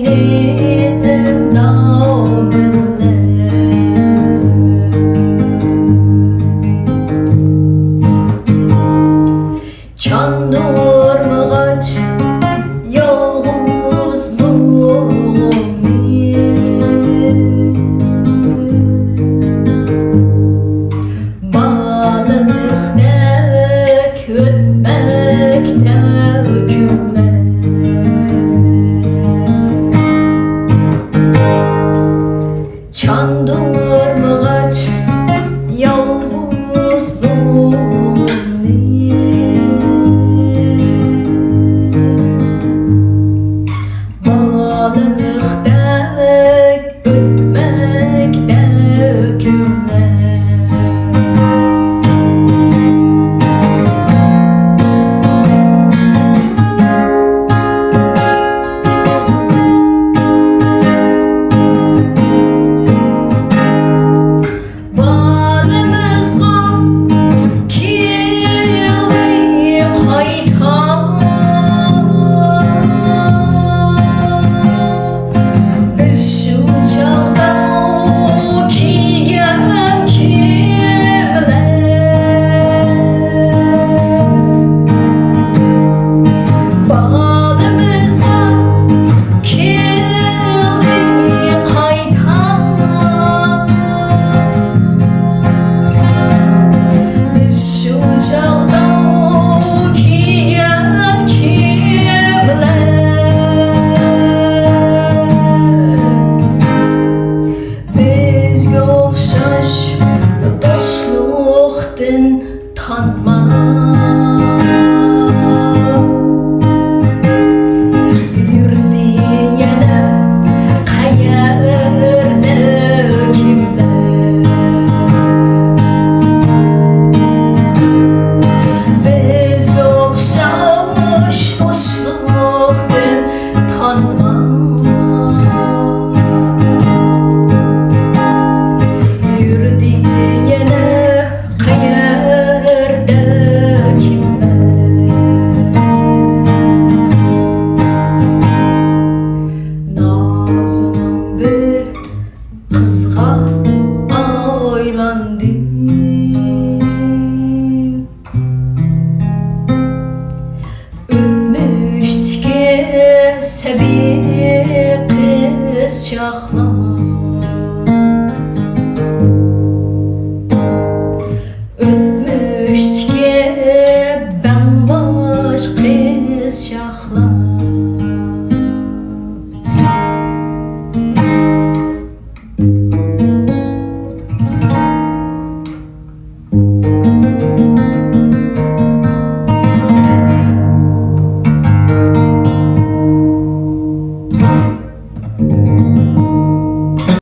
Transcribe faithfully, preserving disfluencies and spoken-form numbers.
ئىمداۋ بىلەن. چاندۇرمىغاچ يالغۇزلۇقۇمنى، بالىلىقتەك ئۆتمەكتە كۈنلەر. چاندۇرمىغاچ يالغۇزلۇقۇمنى، بالىلىقتەك ئۆتمەكتە كۈنلەر. بالىمىزغا كېلدى قايتقان. بىز شۇ چاغدا كىيگەن كىيىملەر. بالىمىزغا كېلدى قايتقان. بىز شۇ چاغدا كىيگەن كىيىملەر. بىزگە ئوخشاش دوستلۇقتىن تانما. يۈردى يەنە قەيەردە كىملەر. بىزگە ئوخشاش دوستلۇقتىن تانما. يۈردى يەنە قەيەردە كىملەر. نازۇنۇم بىر قىزغا ئايلاندىم. ئۆتمۈشتىكى سەبىي قىزچاق